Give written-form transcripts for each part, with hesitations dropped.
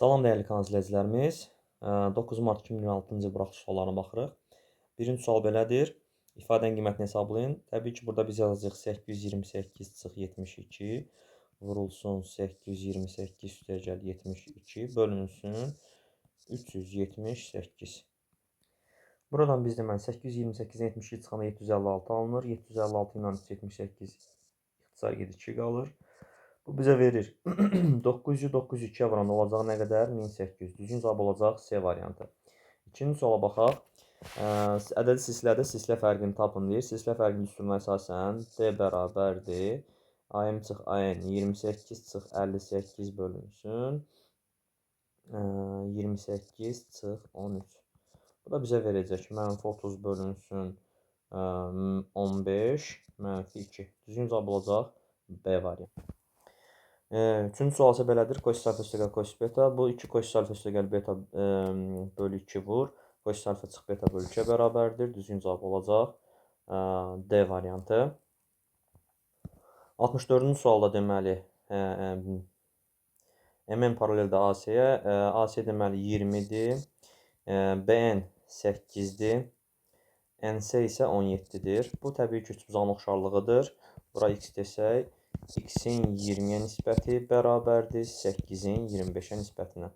Salam dəyərli kanal izləyicilərimiz. 9 mart 2026-cı il buraxılış suallarına baxırıq. Birinci sual belədir. İfadənin qiymətini hesablayın. Təbii ki, burada biz yazacağıq 828 çıx 72 vurulsun 828 üstəgəl 72 bölünsün 378. Buradan biz deməli 828-dən 72 çıxanda 756 alınır. 756 ilə 378 ixtisar gedir 2 qalır. Bu bizə verir 900-ü 902-yə vuranda olacaq nə qədər? 1800. Düzgün cavab olacaq C variantı. İkinci suala baxaq. Ədədi silsilədə silsilə fərqini tapın deyir. Silsilə fərqinin düsturuna əsasən D bərabərdir. AM çıx AN 28 çıx 58 bölünsün. 28 çıx 13. Bu da bizə verəcək mənfi 30 bölünsün 15 mənfi 2. Düzgün cavab olacaq B variantı. Üçüncü sual isə belədir. Kosinüs alfa üstəgəl kosinüs beta. Bu 2 kosinüs alfa üstəgəl beta bölü 2 vur. Kosinüs alfa çıx beta bölü 2-yə bərabərdir. Düzgün cavab olacaq D variantı. 64-cü sualda deməli MN paraleldir AC-yə. AC deməli 20-dir. BN 8-dir. NC isə 17-dir. Bu təbii ki, üçbucağın oxşarlığıdır. Bura x desək, x-in 20-yə nisbəti bərabərdir 8-in 25-ə nisbətinə.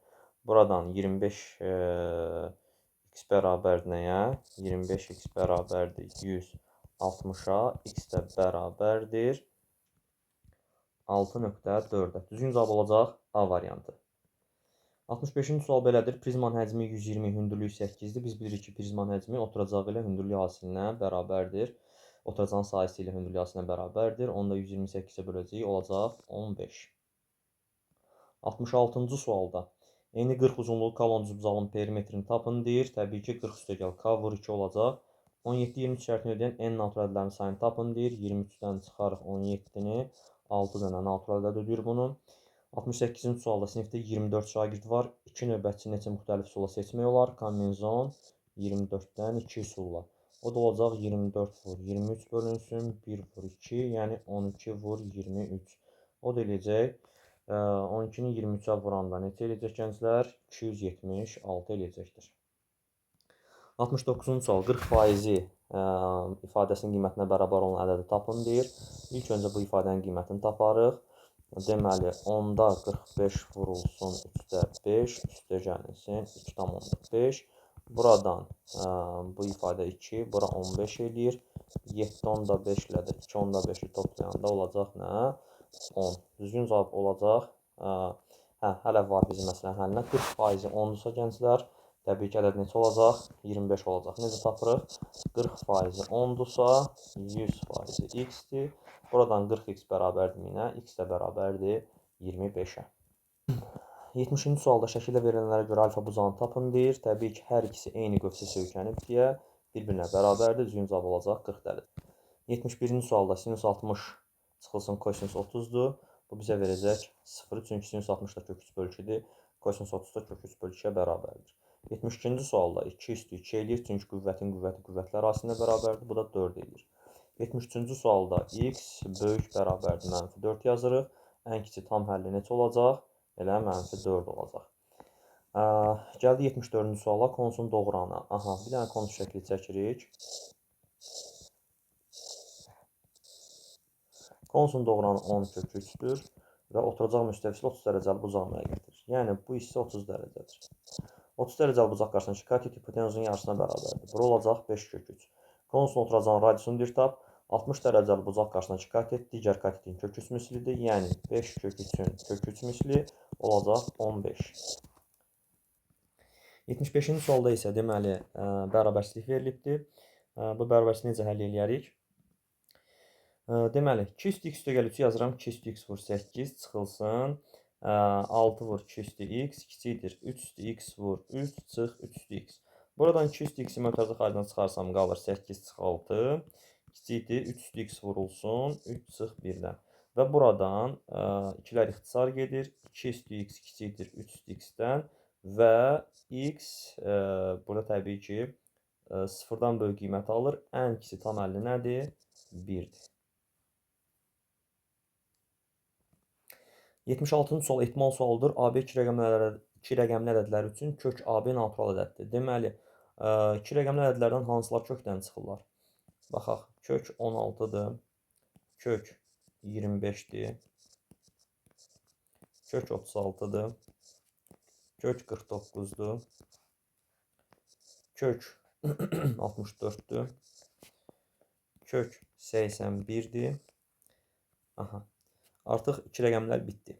Buradan 25 x bərabərdir nəyə? 25x bərabərdir 160-a, x də bərabərdir 6.4-ə. Düzgün cavab olacaq A variantı. 65-ci sual belədir. Prizmanın həcmi 120, hündürlüyü 8-dir. Biz bilirik ki, prizmanın həcmi oturacağı ilə hündürlüyü hasilinə bərabərdir. Oturacağın sahəsi ilə hündürlüyü hasilinə bərabərdir. Onu da 128-ə böləcəyik, olacaq 15. 66-cı sualda eni 40 uzunluğu kolon düzbucağının perimetrini tapın deyir. Təbii ki, 40 üstəgəl K vur 2 olacaq. 17-23 şərtini ödəyən n natural ədədlərinin sayını tapın deyir. 23-dən çıxarıq 17-ni. 6 dənə natural ədəd ödəyir bunu. 68-ci sualda sinifdə 24 şagird var. 2 növbətçi neçə müxtəlif üsulla seçmək olar? Kombinezon 24-dən 2 üsulla. O da olacaq 24 vur 23 bölünsün 1 vur 2, yəni 12 vur 23. O da eləyəcək 12-ni 23-ə vuranda neçə eləyəcək gənclər? 276 eləyəcəkdir. 69-cu sual 40% ifadəsinin qiymətinə bərabər olan ədədi tapın deyir. İlk öncə bu ifadənin qiymətini taparıq. Deməli, 10-da 45 vurulsun 3-də 5, üstə gəlinsin 2,5. Buradan bu ifadə 2, bura 15 eləyir. 7,5 ilə də 2,5-i toplayanda olacaq nə? 10. Düzgün cavab olacaq. Hələ var bizim məsələnin həllinə. 40% 10-dursa gənclər, təbii ki, ədəd neçə olacaq? 25 olacaq. Necə tapırıq? 40% 10-dursa, 100% x-dir. Buradan 40x bərabərdir 1000-ə, x də bərabərdir 25-ə. 70-ci sualda şəkildə verilənlərə görə alfa bucağını tapın deyir. Təbii ki, hər ikisi eyni qövsə söykənib deyə bir-birinə bərabərdir. Düzgün cavab olacaq 40 dərəcə. 71-ci sualda sinus 60 çıxılsın kosinus 30-dur. Bu bizə verəcək 0-ı, çünki sinus 60 da kök 3 bölü 2-dir. Kosinus 30 da kök 3 bölü 2-yə bərabərdir. 72-ci sualda 2 üstü 2 eləyir, çünki qüvvətin qüvvəti qüvvətlər hasilinə bərabərdir. Bu da 4 eləyir. 73-cü sualda x böyük bərabərdir mənfi 4 yazırıq. Ən kiçik tam həlli neçə olacaq? Elə mənfi 4 olacaq. Gəldik 74-cü suala, konusun doğranı. Aha, bir dənə konus şəkli çəkirik. Konusun doğranı 10 kök 3-dür və oturacaq müstəvisi 30 dərəcəli bucaq əmələ gətirir. Yəni, bu hissə 30 dərəcədir. 30 dərəcəli bucaq qarşısındakı katet hipotenuzun yarısına bərabərdir. Bura olacaq 5 kök 3. Konusun oturacağın radiusunu dir tap. 60 dərəcəli bucaq qarşısındakı katet digər katetin kök 3 mislidir. Yəni 5 kök 3-ün kök 3 misli olacaq 15. 75-ci sualda isə deməli bərabərsizlik verilibdir. Bu bərabərsizliyi necə həll eləyərik? Deməli 2 üstü x üstəgəl 3-ü yazıram. 2 üstü x vur 8 çıxılsın. 6 vur 2 üstü x kiçikdir. 3 üstü x vur 3 çıx 3 üstü x. Buradan 2 üstü x-i mötərizə xaricdən çıxarsam qalır 8 çıx 6. Kiçikdir 3 üstü x vurulsun 3 çıx 1-dən. Və buradan ikilər ixtisar gedir. 2 üstü x kiçikdir 3 üstü x-dən və x burada təbii ki sıfırdan böyük qiymət alır. Ən kiçik tam həlli nədir? 1-dir. 76-cı sual ehtimal sualıdır. AB iki rəqəmli İki rəqəmli ədədlər üçün kök AB natural ədəddir. Deməli, iki rəqəmli ədədlərdən hansılar kökdən çıxırlar? Baxaq, kök 16-dır, kök 25-dir, kök 36-dır, kök 49-dur, kök 64-dür, kök 81-dir. Aha, artıq iki rəqəmlər bitdi.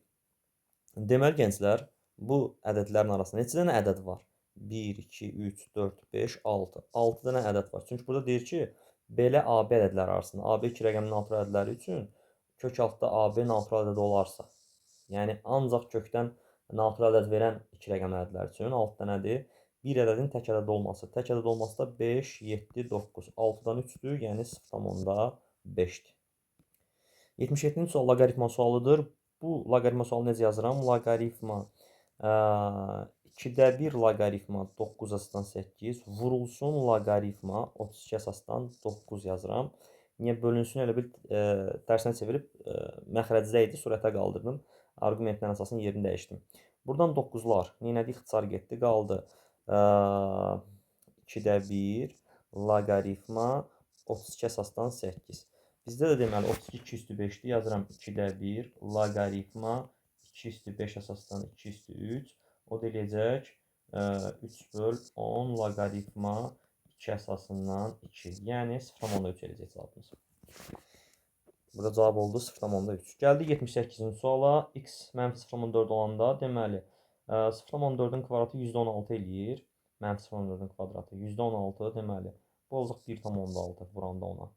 Deməli, gənclər, bu ədədlərin arasında neçə dənə ədəd var? 1, 2, 3, 4, 5, 6. 6 dənə ədəd var. Çünki burada deyir ki, belə AB ədədləri arasında, AB iki rəqəmli natural ədədləri üçün kök altda AB natural ədəd olarsa, yəni ancaq kökdən natural ədəd verən iki rəqəmli ədədlər üçün 6 dənədir. Bir ədədin tək ədəd olması. Tək ədəd olması da 5, 7, 9. 6-dan 3-dür, yəni 0,5-dir. 77-ci sual loqaritma sualıdır. Bu loqaritma sualı necə yazıram? Loqaritma 2-də 1 loqaritma 9 əsasdan 8 vurulsun loqaritma 32 əsasdan 9 yazıram. Niyə bölünsün elə bil tərsinə çevirib məxrəcdə idi, surətə qaldırdım. Arqumentin əsasının yerini dəyişdim. Buradan 9-lar neynədik? İxtisar getdi, qaldı. 2-də 1 loqaritma 32 əsasdan 8. Bizdə də deməli 32 2 üstü 5-dir. Yazıram 2-də 1 loqaritma 2 üstü 5 əsasdan 2 üstü 3. O da eləyəcək 3 böl 10 loqaritma 2 əsasından 2. Yəni 0,3 eləyəcək cavabımız. Burada cavab oldu 0,3. Gəldik 78-ci suala. X mənfi 0,4 olanda deməli 0,4-ün kvadratı %16 eləyir. Mənfi 0,4-ün kvadratı %16 deməli. Bu olacaq 1,6 vuranda ona.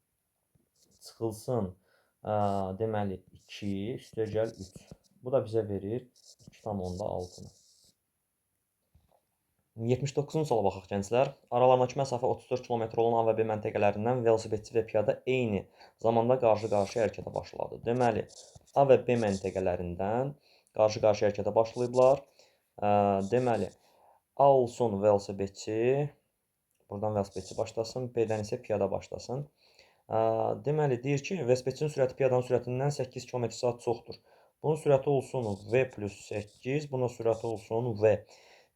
Çıxılsın deməli 2 üstəgəl 3. Bu da bizə verir 2,6-nı. 79-cu suala baxaq gənclər. Aralarındakı məsafə 34 km olan A və B məntəqələrindən velosipedçi və piyada eyni zamanda qarşı-qarşıya hərəkətə başladı. Deməli, A və B məntəqələrindən qarşı-qarşıya hərəkətə başlayıblar. Deməli, A olsun velosipedçi, buradan velosipedçi başlasın, B-dən isə piyada başlasın. Deməli, deyir ki, velosipedçinin sürəti piyadanın sürətindən 8 km/saat çoxdur. Bunun sürəti olsun V plus 8, bunun sürəti olsun V.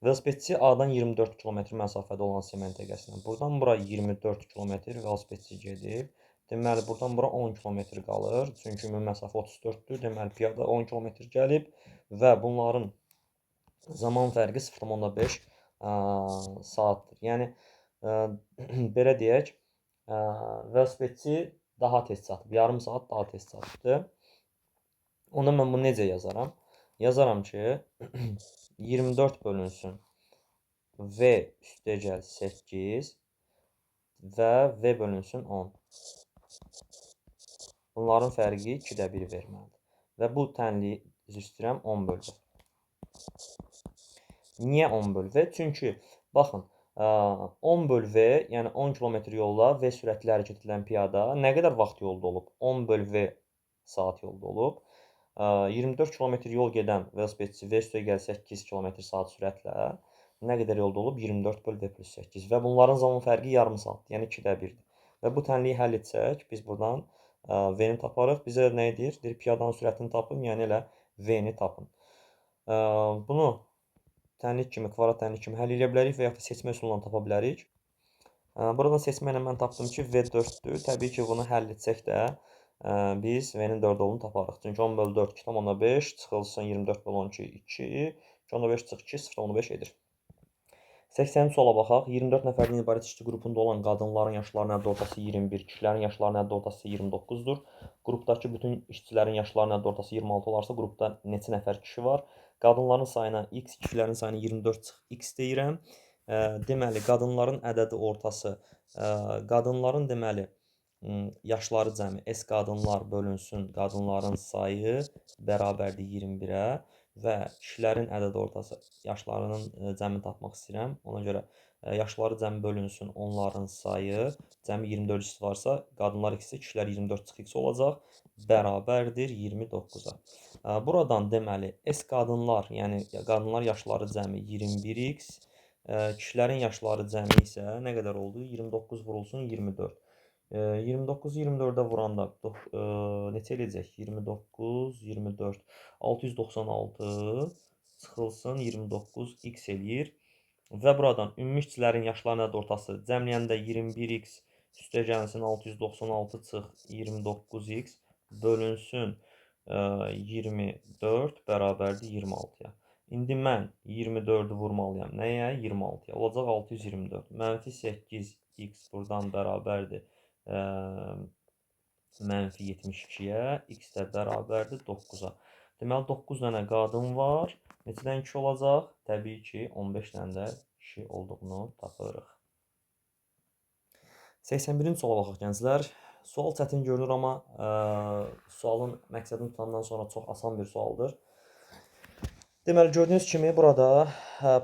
Velosipedçi A-dan 24 km məsafədə olan C məntəqəsinə. Buradan bura 24 km velosipedçi gedib. Deməli, buradan bura 10 km qalır. Çünki ümumi məsafə 34-dür. Deməli, piyada 10 km gəlib və bunların zaman fərqi 0,5 saatdır. Yəni, belə deyək, velosipedçi daha tez çatıb, yarım saat daha tez çatıbdır. Onda mən bunu necə yazaram? Yazaram ki, 24 bölünsün V üstəgəl 8 və V bölünsün 10. Bunların fərqi 2-də 1 verməlidir. Və bu tənliyi üzr istəyirəm 10 böl V. Niyə 10 böl V? Çünki baxın, 10 böl V, yəni 10 km yolla V sürətli hərəkət edən piyada nə qədər vaxt yolda olub? 10 böl V saat yolda olub. 24 km yol gedən velosipedçi V üstəgəl 8 km/saat sürətlə nə qədər yolda olub? 24 böl V plus 8 və bunların zaman fərqi yarım saatdır, yəni 2-də 1-dir. Və bu tənliyi həll etsək, biz buradan V-ni taparıq. Bizə nə edir? Deyir, piyadanın sürətini tapın, yəni elə V-ni tapın. Bunu tənlik kimi, kvadrat tənlik kimi həll edə bilərik və yaxud da seçmə üsulundan tapa bilərik. Buradan seçmə ilə mən tapdım ki, V 4-dür. Təbii ki, bunu həll etsək də biz V-nin 4 olduğunu taparıq. Çünki 10 böl 4 2,5 çıxılsın 24 böl 12 2, 2,5 çıx 2, 0,5 edir. 80-ci suala baxaq. 24 nəfərdən ibarət işçi qrupunda olan qadınların yaşlarının həddi ortası 21, kişilərin yaşlarının həddi ortası 29-dur. Qrupdakı bütün işçilərin yaşlarının həddi ortası 26 olarsa, qrupda neçə nəfər kişi var? Qadınların sayına x, kişilərin sayına 24 çıx x deyirəm. Deməli, qadınların ədədi ortası, qadınların deməli, yaşları cəmi S qadınlar bölünsün qadınların sayı bərabərdir 21-ə və kişilərin ədədi ortası yaşlarının cəmini tapmaq istəyirəm. Ona görə yaşları cəmi bölünsün onların sayı cəmi 24 x varsa, qadınlar x-i, kişilər 24 çıx x olacaq, bərabərdir 29-a. Buradan deməli S qadınlar, yəni qadınlar yaşları cəmi 21x, kişilərin yaşları cəmi isə nə qədər oldu? 29 vurulsun 24. 29 24-ə vuranda neçə eləyəcək? 29, 24, 696 Çıxılsın 29x eləyir. Və buradan ümumi işçilərin yaşlarının ədəd ortası cəmləyəndə 21x üstə gəlsin 696 çıx 29x bölünsün 24 bərabərdir 26-ya. İndi mən 24-ü vurmalıyam. Nəyə? 26-ya. Olacaq 624. Mənfi 8x buradan bərabərdir mənfi 72-yə. X də bərabərdir 9-a. Deməli, 9 dənə qadın var. Neçədən kişi olacaq? Təbii ki, 15 dənə də kişi olduğunu tapırıq. 81-ci suala baxaq, gənclər. Sual çətin görünür, amma sualın məqsədini tutandan sonra çox asan bir sualdır. Deməli, gördüyünüz kimi burada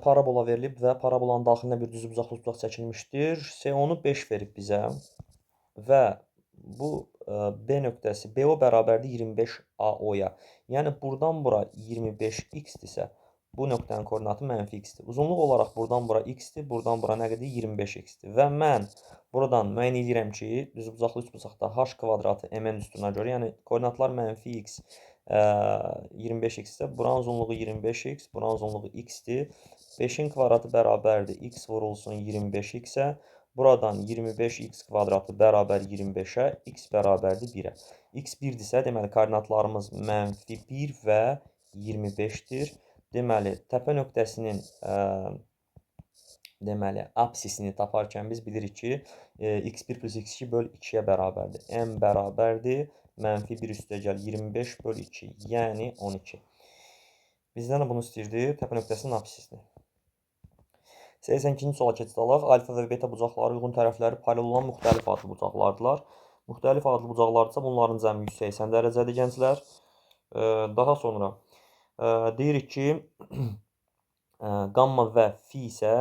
parabola verilib və parabolanın daxilinə bir düzbucaqlı bucaq çəkilmişdir. S10-u 5 verib bizə və bu B nöqtəsi BO bərabərdir 25 AO-ya. Yəni, buradan bura 25x-dirsə, bu nöqtənin koordinatı mənfi x-dir. Uzunluq olaraq buradan bura x-dir, buradan bura nə qədər? 25x-dir. Və mən buradan müəyyən edirəm ki, düzbucaqlı üçbucaqda h kvadratı mn düsturuna görə, yəni koordinatlar mənfi x, 25x-də buranın uzunluğu 25x, buranın uzunluğu x-dir. 5-in kvadratı bərabərdir x vurulsun 25x-ə. Buradan 25x kvadratı bərabər 25-ə, x bərabərdir 1-ə. X 1-dirsə, deməli, koordinatlarımız mənfi 1 və 25-dir. Deməli, təpə nöqtəsinin deməli, apsisini taparkən biz bilirik ki, x1 plus x2 böl 2-yə bərabərdir. M bərabərdir mənfi 1 üstə gəl 25 böl 2, yəni 12. Bizdən də bunu istəyirdi, təpə nöqtəsinin apsisini. 82-ci suala keçid alaq. Alfa və beta bucaqları uyğun tərəfləri paralel olan müxtəlif adlı bucaqlardılar. Müxtəlif adlı bucaqlardırsa bunların cəmi 180 dərəcədir, gənclər. Daha sonra deyirik ki, qamma və fi isə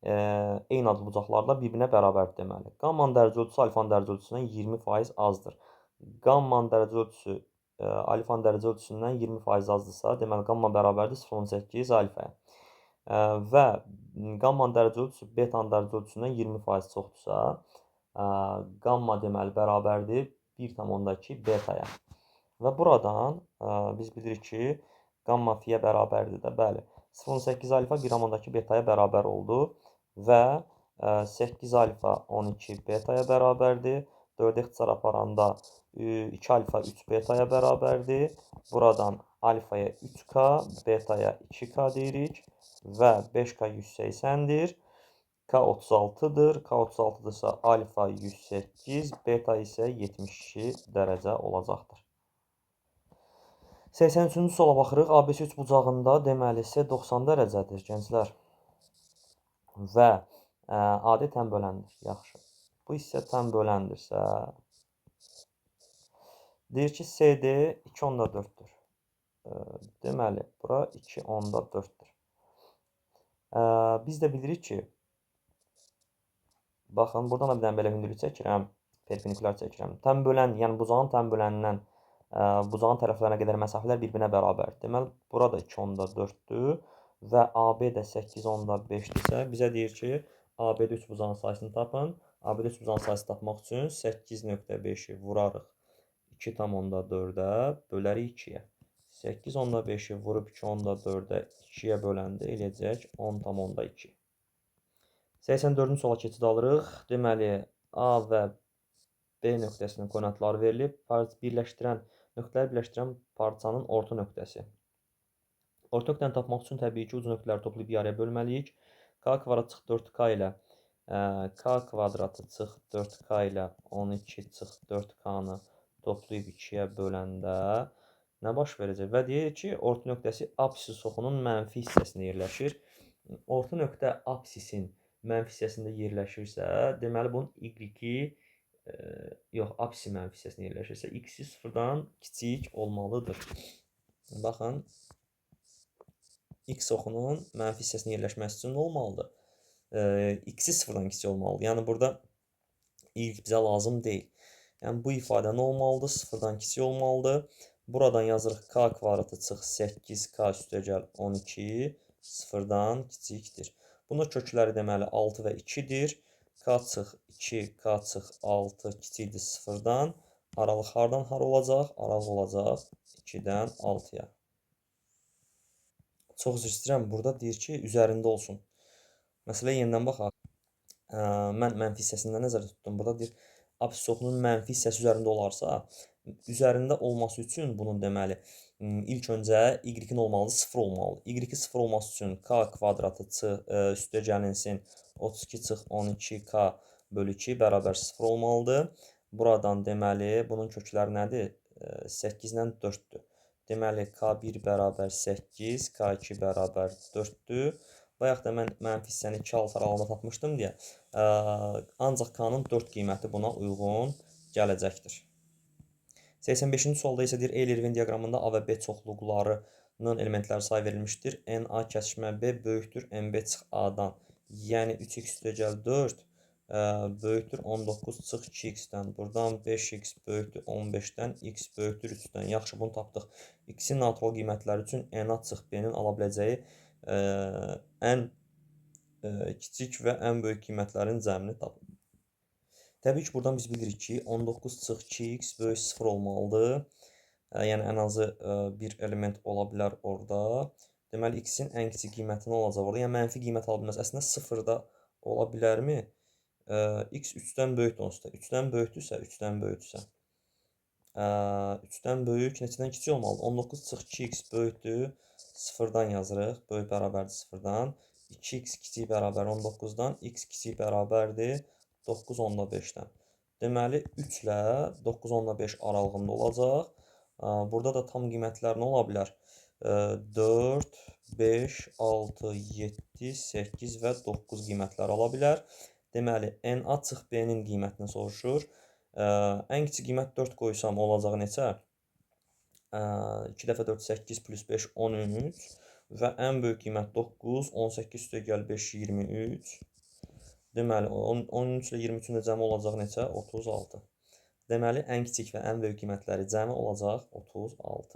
eyni adlı bucaqlarla bir-birinə bərabərdir deməli. Qammanın dərəcə ölçüsü alfanın dərəcə ölçüsündən 20% azdır. Qammanın dərəcə ölçüsü alfanın dərəcə ölçüsündən 20% azdırsa, deməli qamma bərabərdir 0,18 alfaya. Və qammanın dərəcə ölçüsü betanın dərəcə ölçüsündən 20% çoxdursa, qamma deməli bərabərdir 1,2 betaya. Və buradan biz bilirik ki, qamma fiyə bərabərdir də, bəli. 0,8 alfa 1,2 betaya bərabər oldu və 8 alfa 12 betaya bərabərdir. 4-ə ixtisar aparanda 2 alfa 3 betaya bərabərdir. Buradan alfaya 3K, betaya 2K deyirik və 5K 180-dir. K 36-dır. K 36-dırsa alfa 108, beta isə 72 dərəcə olacaqdır. 83-cü suala baxırıq. ABC 3 bucağında deməli C 90 dərəcədir, gənclər. Və AD tən böləndir. Yaxşı. Bu hissə tən böləndirsə, deyir ki, CD 2,4-dür. Deməli, bura 2,4-dür. Biz də bilirik ki, baxın, buradan da bir dənə belə hündürlük çəkirəm, perpendikulyar çəkirəm. Tən bölən, yəni bucağın tən bölənindən bucağın tərəflərinə qədər məsafələr bir-birinə bərabərdir. Deməli, burada 2,4-dür və AB də 8,5-dirsə, bizə deyir ki, AB-də 3 bucağın sayısını tapın. AB-də 3 bucağın sayısını tapmaq üçün 8,5-i vurarıq 2,4-ə, bölərik 2-yə. 8,5-i vurub 2,4-ə 2-yə böləndə eləyəcək 10,2. 84-cü suala keçid alırıq. Deməli, A və B nöqtəsinin koordinatları verilib. Birləşdirən, nöqtələri birləşdirən parçanın orta nöqtəsi. Orta nöqtəni tapmaq üçün təbii ki, ucu nöqtələri toplayıb yarıya bölməliyik. K kvadrat çıx 4K ilə K kvadratı çıx 4K ilə 12 çıx 4K-nı toplayıb 2-yə böləndə nə baş verəcək? Və deyir ki, orta nöqtəsi apsis oxunun mənfi hissəsində yerləşir. Orta nöqtə apsisin mənfi hissəsində yerləşirsə, deməli bunun y-i yox, apsisin mənfi hissəsində yerləşirsə, x-i sıfırdan kiçik olmalıdır. Baxın, x oxunun mənfi hissəsində yerləşməsi üçün nə olmalıdır? X-i sıfırdan kiçik olmalıdır. Yəni burada y bizə lazım deyil. Yəni bu ifadə nə olmalıdır? Sıfırdan kiçik olmalıdır. Buradan yazırıq k kvadratı çıx 8k üstəgəl 12 sıfırdan kiçikdir. Bunun kökləri deməli 6 və 2-dir. K çıx 2, k çıx 6 kiçikdir sıfırdan. Aralıq hardan hara olacaq? Aralıq olacaq 2-dən 6-ya. Çox üzr istəyirəm, burada deyir ki, üzərində olsun. Məsələyə yenidən baxaq. Mən mənfi hissəsində nəzərdə tutdum. Burada deyir, absis oxunun mənfi hissəsi üzərində olarsa, üzərində olması üçün bunun deməli, ilk öncə y-in olmalıdır, 0 olmalıdır. Y-i 0 olması üçün k kvadratı üstə gəlinsin 32 çıx 12k bölü 2 bərabər 0 olmalıdır. Buradan deməli, bunun kökləri nədir? 8 ilə 4-dür. Deməli, K1 bərabər 8, K2 bərabər 4-dür. Bayaq da mən mənfi hissəni 2 6 aralığında tapmışdım deyə. Ancaq K-nın 4 qiyməti buna uyğun gələcəkdir. 85-ci sualda isə deyir, Euler-Venn diaqramında A və B çoxluqlarının elementləri sayı verilmişdir. NA kəsişmə B böyükdür NB çıx A-dan. Yəni 3x üstəgəl 4 böyükdür 19 çıx 2x-dən. Buradan 5x böyükdür 15-dən, x böyükdür 3-dən. Yaxşı, bunu tapdıq. X-in natural qiymətləri üçün NA çıx B-nin ala biləcəyi ən kiçik və ən böyük qiymətlərin cəmini tapın. Təbii ki, buradan biz bilirik ki, 19 çıx 2x böyük 0 olmalıdır. Yəni, ən azı bir element ola bilər orada. Deməli, x-in ən kiçik qiyməti nə olacaq orada? Yəni, mənfi qiymət ala bilməz. Əslində, 0 da ola bilərmi? X 3-dən böyükdür onsuz da. 3-dən böyükdürsə, 3-dən böyükdürsə. 3-dən böyük, neçədən kiçik olmalıdır? 19 çıx 2x böyükdür. 0-dan yazırıq. Böyük bərabərdir 0-dan. 2x kiçik bərabər 19-dan. X kiçik bərabərdir 9,5-dən. Deməli, 3 ilə 9,5 aralığında olacaq. Burada da tam qiymətlər nə ola bilər? 4, 5, 6, 7, 8 və 9 qiymətlər ola bilər. Deməli, NA çıx B-nin qiymətini soruşur. Ən kiçik qiymət 4 qoysam olacaq neçə? 2 dəfə 4, 8 plus 5, 13 və ən böyük qiymət 9, 18 üstəgəl 5, 23. Deməli, 13 ilə 23-ün də cəmi olacaq neçə? 36. Deməli, ən kiçik və ən böyük qiymətləri cəmi olacaq 36.